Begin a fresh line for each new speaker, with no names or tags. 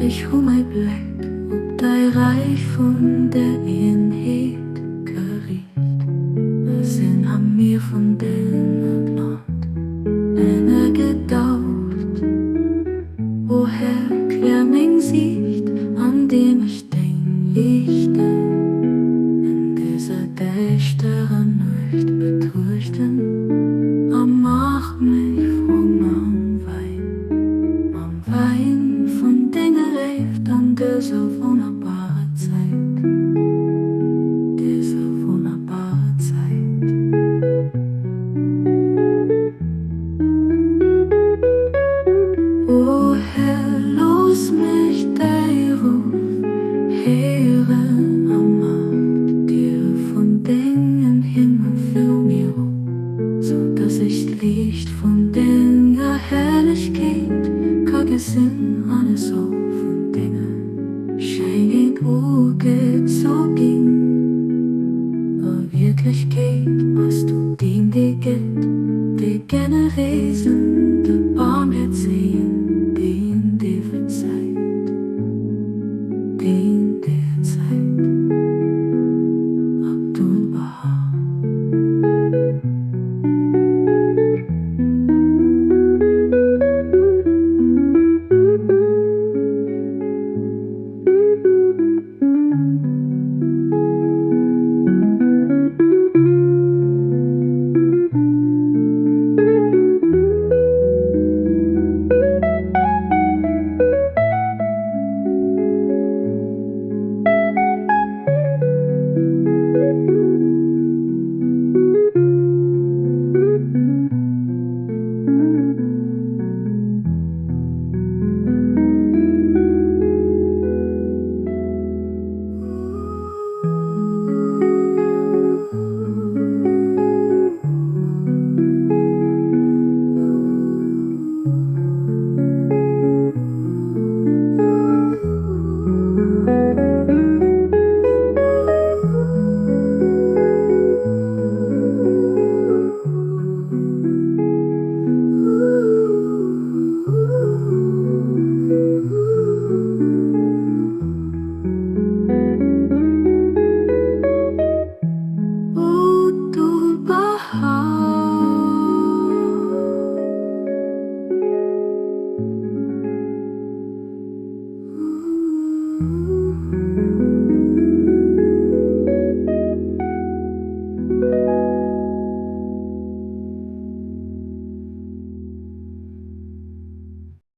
Ech hu mäi Bléck op däi Räich vun der Eenheet geriicht, a sinn am Mier vun denger Gnad ënnergedaucht. O Här, klär meng Siicht, andeem ech deng Liichten in dëser däischterer Nuecht betruechten, a maach mech frou mam Wäin, mam Wäin vun denger Léift an dëser wonnerbarer Zäit, dëser wonnerbarer Zäit. O Här, looss mech däi Ruff héieren a maach d'Dier vun dengem Himmel fir mir op, sou dass ech d'Liicht vun denger Herrlechkeet ka gesinn an es soll vun denger Schéinheet ugezu ginn. A Wierklechkeet bass du deen, dee gëtt, dee Generéisen de Barmhäerzeg.